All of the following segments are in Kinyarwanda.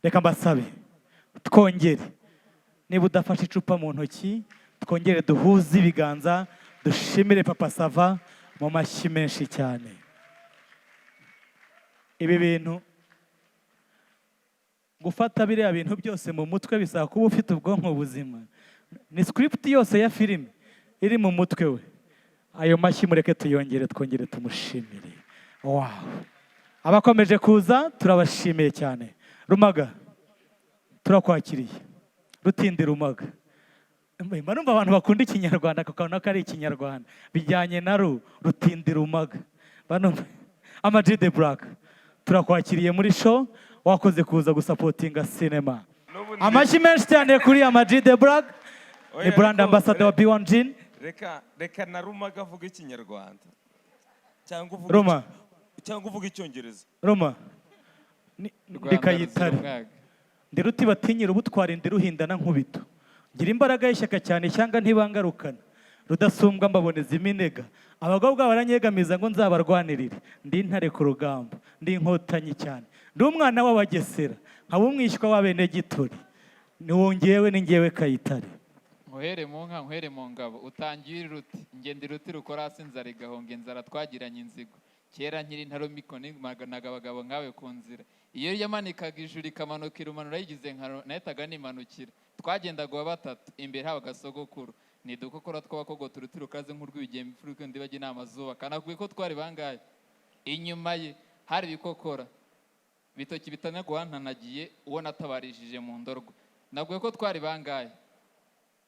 Reka mbasabe twongere, niba udafashe icupa mu ntoki, twongere duhuze ibiganza, dushimire Papa Sava mu mashyi menshi cyane. Ibi bintu, gufata biriya bintu byose mu mutwe, bisaba kuba ufite ubwonko buzima. Ni script yose ya filime iri mu mutwe we. Ayo mashyi mureke tuyongere, twongere tumushimire. Wow, abakomeje kuza turabashimiye cyane. Rumaga, turakwakiriye. Rutindi Rumaga. Mba numva abantu bakunda Ikinyarwanda, kakabona ko ari Ikinyarwanda bijyanye na Rutindi Rumaga. Mba numva Ama G The Black, turakwakiriye muri show. Wakoze kuza gusupportinga sinema. Amashyi menshi cyane kuri Ama G The Black, ni Oya, brand ariko ambassador wa B1 Gin. Reka na Rumaga avuga Ikinyarwanda cyangwa uvuga Ruma. Cyangwa uvuga Icyongereza. Ruma. Rwanda Ndi Kayitare. ruzira umwaga. Ndi ruti batinyira ubutwara, ndi ruhindana nkubito, ngira imbaraga y'ishyaka cyane, ishyanga ntibangarukana. Rudasumbwa mbaboneza iminega, abagobwa baranyegamiza ngo nzabarwanirire. Ndi intare ku rugamba, ndi inkotanyi cyane, ndi umwana w'Abagesera, nkaba umwishywa w'abenegitori. Niwongewe ni ngewe Kayitare. Nkuhere mu nka, nkuhere mu ngabo, utangira uruti ngenda iruti rukora hasi inzara igahonga inzara twagiranye inzigo kera nkiri intarumiko nimaganaga abagabo nkawe ku nzira. Iyo yamanikaga ijuru ikamanuka irumanura yigize nka nahitaga nimanukira. Twagendaga uwa batatu, imbere habaga sogokuru. Ni dukokora tw'abakogota uruti rukaze nk'urw'ibigembe, imfura ikunda ibajya inama zuba. Kanakubwiye ko twari bangahe? Inyuma ye hari ibikokora bitoki bitanaguha ntanagiye uwo natabarishije mu ndorwa. Nabwiye ko twari bangahe?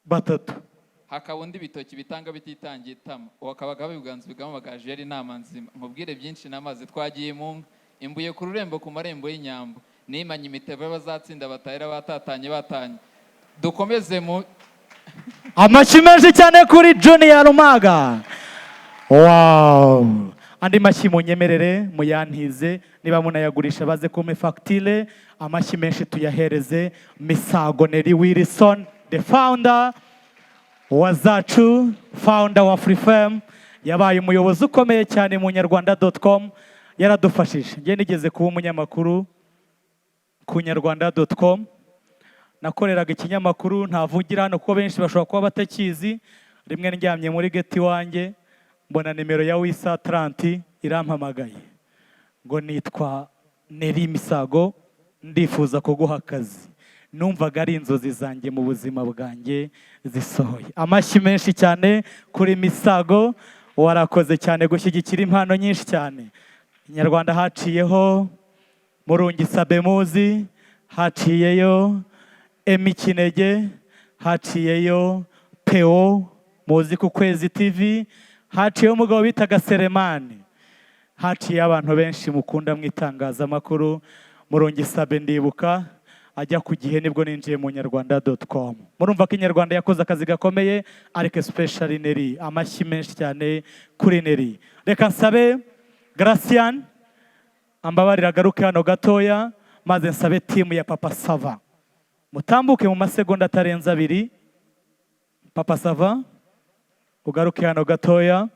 Batatu. Hakaba undi bitoki bitanga bititangiye itama, uwo akabaga biganza bigamagaje, yari inama nzima. Nkubwire byinshi namaze twagiye mu nka imbuye ku rurembo, ku marembo y'inyambo nimanye imitego y'abazatsinda batahera batatanye batanye. Dukomeze mu Amashyi menshi cyane kuri Junior Rumaga. Wow, andi mashyi munyemerere muyantize, niba munayagurisha baze kumpa fagitire. Amashyi menshi tuyahereze Misago Nelly Wilson, the founder wa Zacu, founder wa Free FM. Yabaye umuyobozi ukomeye cyane mu nyarwanda.com, yaradufashije. Njye nigeze kuba umunyamakuru ku nyarwanda.com, nakoreraga ikinyamakuru ntavugira hano kuko benshi bashobora kuba batakizi. Rimwe ndyamye muri geti iwanjye, mbona nimero ya wisa taranti irampamagaye ngo: "Nitwa Neri Misago, ndifuza kuguha akazi." Numvaga ari inzozi zanjye mu buzima bwanjye zisohoye. Amashyi menshi cyane kuri Misago, warakoze cyane gushyigikira impano nyinshi cyane. Inyarwanda haciyeho Murungi Sabe muzi, haciyeyo Emi Kinege, haciyeyo Peo muzi ku Kwezi TV, haciyeho umugabo bitaga Seremani, haciye abantu benshi mukunda mu itangazamakuru. Murungi Sabe ndibuka ajya ku Gihe, nibwo ninjiye mu nyarwanda.com. Murumva ko Inyarwanda yakoze akazi gakomeye, ariko especially Neri. Amashyi menshi cyane kuri Neri. Reka nsabe Gracian ambabarira agaruke hano gatoya, maze nsabe team ya Papa Sava mutambuke mu masegonda atarenze 2. Papa Sava, ugaruke hano gatoya.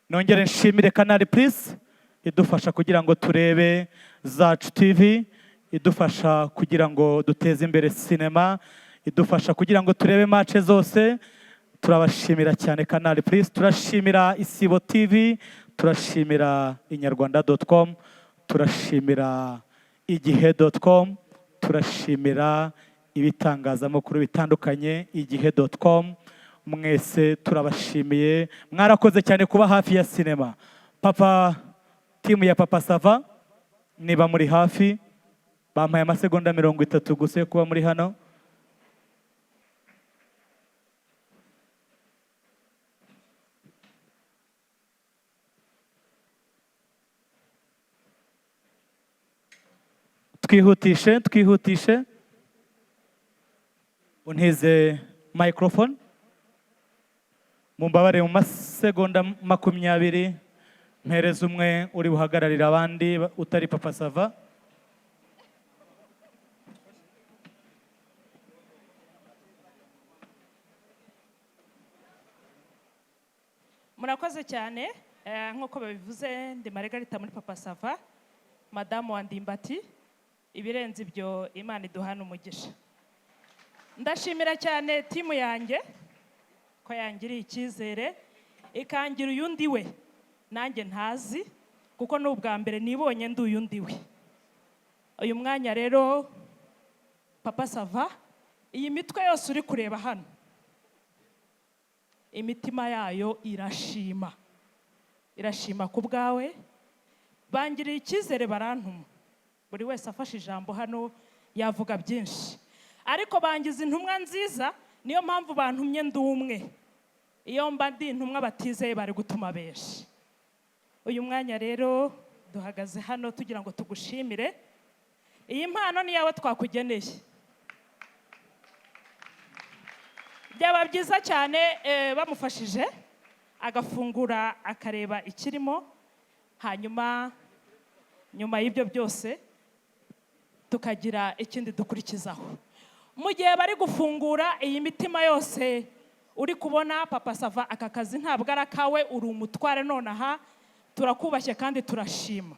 Nongere nshimire Canal Plus idufasha kugira ngo turebe Zacu TV, idufasha kugira ngo duteze imbere sinema, idufasha kugira ngo turebe match zose. Turabashimira cyane Canal Plus, turashimira Isibo TV, turashimira inyarwanda.com, turashimira igihe.com, turashimira ibitangazamakuru bitandukanye, igihe.com. Mwese turabashimiye, mwarakoze cyane kuba hafi ya sinema. Papa, team ya Papa Sava, niba muri hafi, bampaye amasegonda 30 gusa yo kuba muri hano. Twihutishe, twihutishe. Untize microphone, mumbabare mu masegonda 20 mpereza umwe uri buhagararire abandi utari Papa Sava. Murakoze cyane. Nk'uko babivuze, ndi Margarita muri Papa Sava, madamu wa Ndimbati. Ibirenze ibyo, Imana iduhana umugisha. Ndashimira cyane team yanjye ko yangiriye icyizere, ikangira uyu ndi we nanjye ntazi, kuko ni ubwa mbere nibonye ndi uyu ndi we. Uyu mwanya rero, Papa Sava, iyi mitwe yose uri kureba hano, imitima yayo irashima, irashima ku bwawe. Bangiriye icyizere, barantuma. Buri wese afashe ijambo hano yavuga byinshi, ariko bangiza intumwa nziza, niyo mpamvu bantumye ndi umwe. Iyo mba ndi intumwa batizeye, bari gutuma benshi. Uyu mwanya rero duhagaze hano tugira ngo tugushimire. Iyi mpano ni iyawe twakugeneye. Byaba byiza cyane bamufashije agafungura, akareba ikirimo, hanyuma nyuma y'ibyo byose tukagira ikindi dukurikizaho. Mu gihe bari gufungura, iyi mitima yose uri kubona, Papa Sava, aka kazi ntabwo ari akawe, uri umutware nonaha. Turakubashye kandi turashima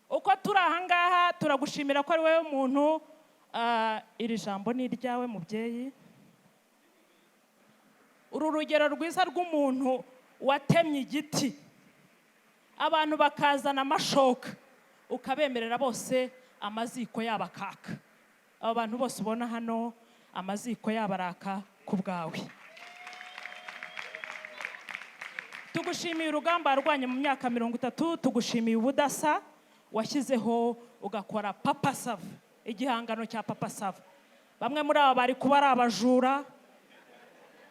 uko turi ahangaha. Turagushimira ko ari wowe muntu. Iri jambo ni iryawe, mubyeyi. Uru rugero rwiza rw'umuntu watemye igiti, abantu bakazana amashoka, ukabemerera bose, amaziko yabo akaka. Aba bantu bose ubona hano, amaziko yabo araka ku bwawe. Tugushimiye urugamba warwanye mu myaka 30, tugushimiye ubudasa washyizeho ugakora Papa Sava, igihangano cya Papa Sava. Bamwe muri aba bari kuba ari abajura,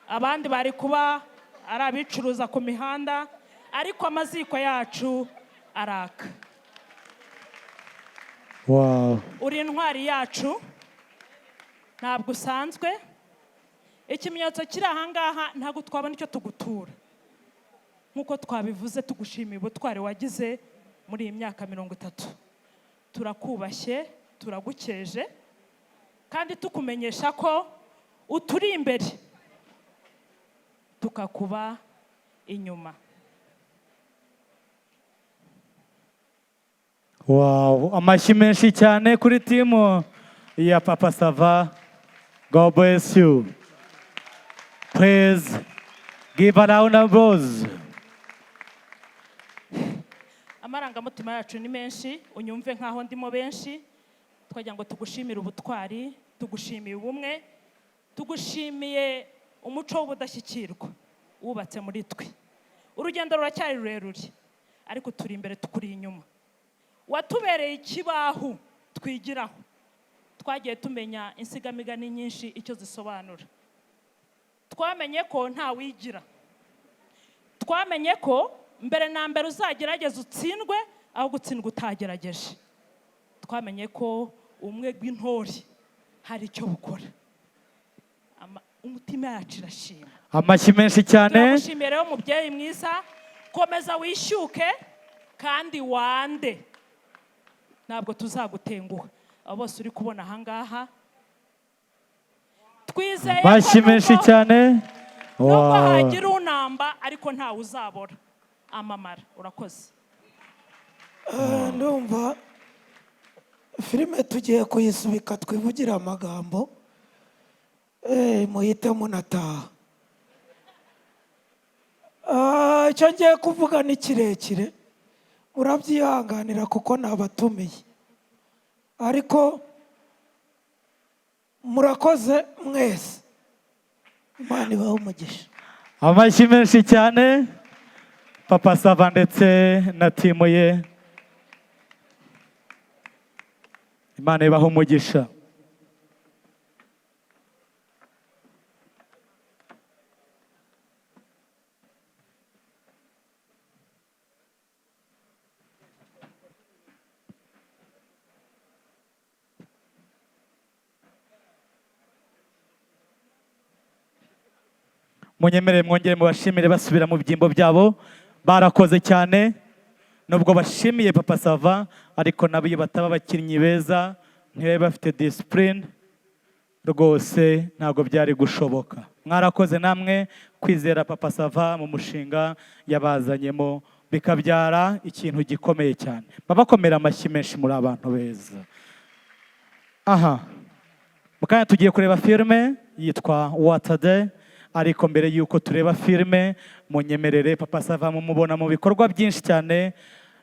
abandi bari kuba ari abicuruza ku mihanda, ariko amaziko yacu araka. Uri intwari yacu, ntabwo usanzwe. Ikimenyetso kiri ahangaha, ntabwo twabona icyo tugutura. Nk'uko twabivuze, tugushimiye ubutwari wagize muri iyi myaka 30. Turakubashye, turagukeje, kandi tukumenyesha ko uturi imbere tukakuba inyuma. Wow, amashyi menshi cyane kuri team ya Papa Sava. God bless you. Please give a round of applause. Amarangamutima yacu ni menshi, unyumve nk'aho ndimo benshi. Twagira ngo tugushimire ubutwari, tugushimiye ubumwe, tugushimiye umuco w'ubudashyikirwa wubatse muri twe. Urugendo ruracyari rurerure, ariko turi imbere, tukuri inyuma. Watubereye ikibaho twigiraho. Twagiye tumenya insigamigani nyinshi icyo zisobanura. Twamenye ko nta wigira, twamenye ko mbere na mbere uzagerageza utsindwe aho gutsindwa utagerageje. Twamenye ko ubumwe bw'intore hari icyo bukora. Umutima yacu irashima. Amashyi menshi cyane. Turagushimiye rero, mubyeyi mwiza. Komeza wishyuke kandi wande, ntabwo tuzagutenguha. Abo bose uri kubona ahangaha, twizeye ko Amashyi menshi cyane. nubwo hagira unamba, ariko ntawe uzabora amamara. Urakoze. Ndumva filime tugiye kuyisubika, twivugire amagambo, muhite munataha. Icyo ngiye kuvuga ni kirekire, murabyihanganira kuko nabatumiye, ariko murakoze mwese, Imana ibahe umugisha. Amashyi menshi cyane Papa Sava ndetse na team ye. Imana ibahe umugisha. Munyemerere mwongere mubashimire basubira mu byimbo byabo. Barakoze cyane. Nubwo bashimiye Papa Sava, ariko nabo iyo bataba abakinnyi beza, ntibabe bafite discipline, rwose ntabwo byari gushoboka. Mwarakoze namwe kwizera Papa Sava mu mushinga yabazanyemo, bikabyara ikintu gikomeye cyane. Babakomera amashyi menshi, muri abantu beza. Aha mu kanya tugiye kureba filime yitwa What a Day, ariko mbere y'uko tureba filime, munyemerere, Papa Sava mumubona mu bikorwa byinshi cyane,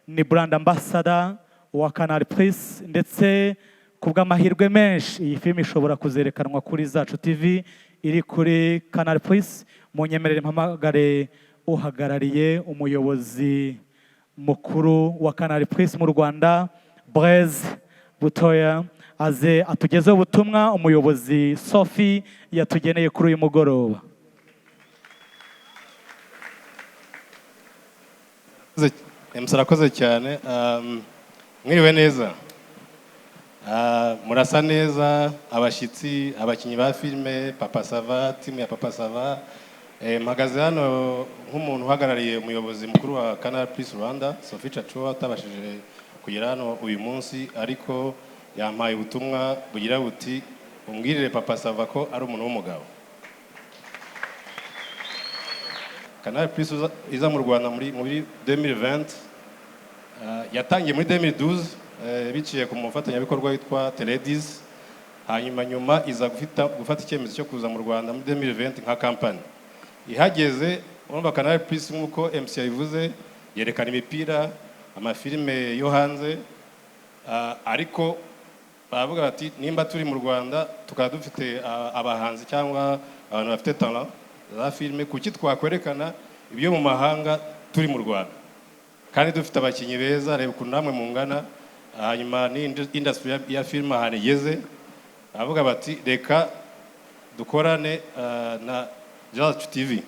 ni brand ambassador wa Canal Plus, ndetse ku bw'amahirwe menshi iyi filime ishobora kuzerekanwa kuri Zacu TV iri kuri Canal Plus. Munyemerere mpamagare uhagarariye umuyobozi mukuru wa Canal Plus mu Rwanda, Blaise Butoya, aze atugezeho ubutumwa umuyobozi Sophie yatugeneye kuri uyu mugoroba. MC arakoze cyane. Mwiriwe neza. Murasa neza, abashyitsi, abakinnyi ba filime Papa Sava, timu ya Papa Sava. Mpagaze hano nk'umuntu uhagarariye umuyobozi mukuru wa Canal Plus Rwanda, Sophie Chachoua, utabashije kugera hano uyu munsi, ariko yampaye ubutumwa bugira buti: "Umbwirire Papa Sava ko ari umuntu w'umugabo." Canal Plus iza mu Rwanda muri 2020, yatangiye muri 2012, biciye ku mufatanyabikorwa witwa Teledis, hanyuma nyuma iza gufata icyemezo cyo kuza mu Rwanda muri 2020 nka company. Ihageze, urumva Canal Plus nk'uko MC yabivuze, yerekana imipira, amafilime yo hanze, ariko baravuga bati nimba turi mu Rwanda tukaba dufite abahanzi cyangwa abantu bafite talent za filime, kuki twakwerekana ibyo mu mahanga turi mu Rwanda kandi dufite abakinnyi beza? Reba ukuntu namwe mungana, hanyuma ni industry ya filime ahantu igeze. Baravuga bati reka dukorane na Zacu TV.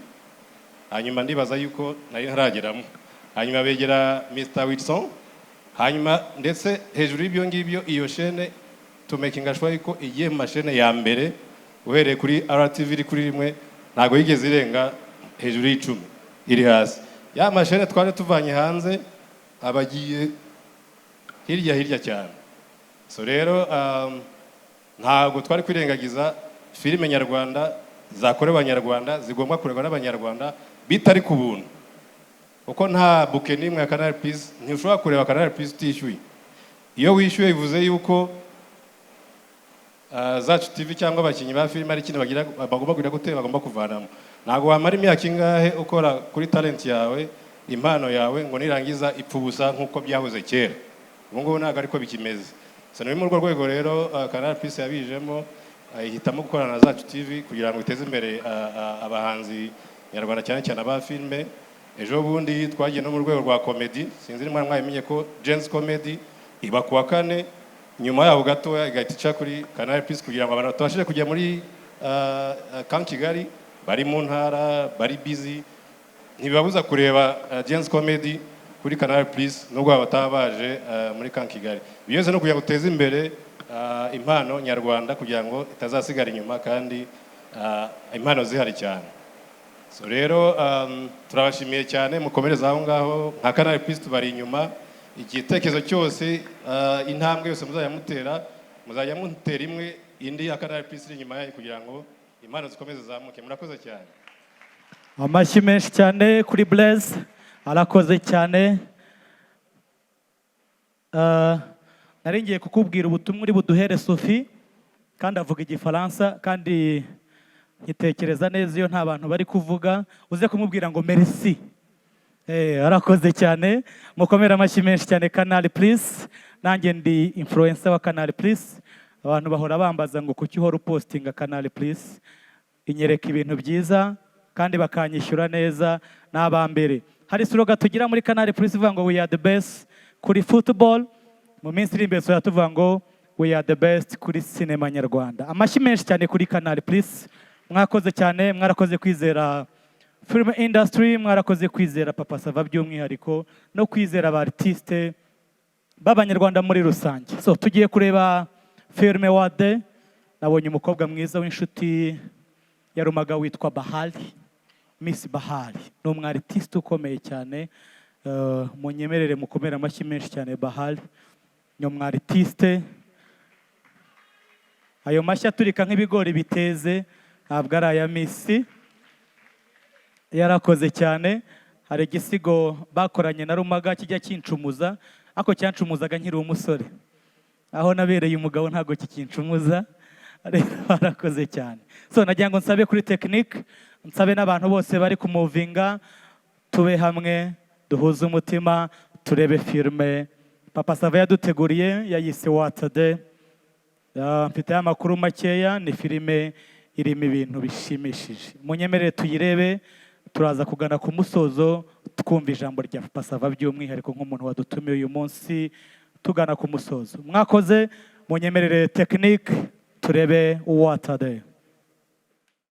Hanyuma ndibaza yuko nari ntarageramo, hanyuma begera Mr Wilson, hanyuma ndetse hejuru y'ibyo ngibyo iyo shene tumakinga sure yuko igiye mu mashene ya mbere uhereye kuri RTV iri kuri rimwe, ntabwo yigeze irenga hejuru y'icumi, iri hasi ya mashene twari tuvanye hanze, abagiye hirya hirya cyane. So rero ntabwo twari kwirengagiza filime nyarwanda zakorewe Abanyarwanda, zigomba kurebwa n'Abanyarwanda bitari ku buntu, kuko nta bouquet n'imwe ya Canal Plus, ntushobora kureba Canal Plus utishyuye. Iyo wishyuye bivuze yuko Zacu TV cyangwa abakinnyi ba filime ari ikintu bagira bagomba kugira gute, bagomba kuvanamo. Ntabwo wamara imyaka ingahe ukora kuri talent yawe, impano yawe, ngo nirangiza ipfa ubusa nk'uko byahoze kera. Ubu ngubu ntabwo ariko bikimeze. So ni muri urwo rwego rero Canal Plus yabijemo, ihitamo gukorana na Zacu TV kugira ngo iteze imbere abahanzi nyarwanda, cyane cyane aba filime. Ejo bundi twagiye no mu rwego rwa comedy, sinzi niba mwabimenye ko Gen-Z Comedy iba kuwa kane, nyuma yaho gatoya igahita ica kuri Canal Plus kugira ngo abantu batabashije kujya muri Camp Kigali, bari mu ntara, bari busy, ntibibabuza kureba Gen-Z Comedy kuri Canal Plus nubwo bataba baje muri Camp Kigali. Byose no kugira ngo uteze imbere impano nyarwanda kugira ngo itazasigara inyuma, kandi impano zihari cyane. So rero turabashimiye cyane, mukomereze aho ngaho. Nka Canal Plus tubari inyuma. Igitekerezo cyose, intambwe yose muzajya mutera, muzajya mutera imwe, indi ya Canal Plus iri inyuma yayo kugira ngo impano zikomeze zizamuke. Murakoze cyane. Amashyi menshi cyane kuri Blaise, arakoze cyane. Nari ngiye kukubwira ubutumwa uri buduhere Sophie, kandi avuga Igifaransa, kandi nkitekereza neza iyo nta bantu bari kuvuga, uze kumubwira ngo merci. Arakoze cyane, mukomere amashyi menshi cyane Canal Plus. Nanjye ndi influencer wa Canal Plus. Abantu bahora bambaza ngo kuki uhora upostinga Canal Plus? Inyereka ibintu byiza kandi bakanyishyura neza, ni abambere. Hari slogan tugira muri Canal Plus ivuga ngo "We are the best kuri football". Mu minsi iri imbere tuzajya tuvuga ngo "We are the best kuri sinema nyarwanda". Amashyi menshi cyane kuri Canal Plus. Mwakoze cyane, mwarakoze kwizera film industry, mwarakoze kwizera Papa Sava by'umwihariko, no kwizera aba artiste b'Abanyarwanda muri rusange. So tugiye kureba filime Wade. Nabonye umukobwa mwiza w'inshuti ya Rumaga witwa Bahari, Miss Bahari ni umu artiste ukomeye cyane. Munyemerere mukomere amashyi menshi cyane Bahari, ni umu artiste. Ayo mashyi aturika nk'ibigori biteze ntabwo ari aya Miss, yarakoze cyane. Hari igisigo bakoranye na Rumaga kijya kincumuza, ariko cyancumuzaga nkiri umusore. Aho nabereye umugabo ntabwo kikincumuza. Rero barakoze cyane. So nagira ngo nsabe kuri technique, nsabe n'abantu bose bari kumuvinga, tube hamwe, duhuze umutima, turebe filime Papa Sava yaduteguriye, yayise What a Day. Mfite amakuru makeya, ni filime irimo ibintu bishimishije. Munyemerere tuyirebe, turaza kugana ku musozo twumva ijambo rya Papa Sava, by'umwihariko nk'umuntu wadutumiye uyu munsi, tugana ku musozo. Mwakoze, munyemerere technique turebe What a Day.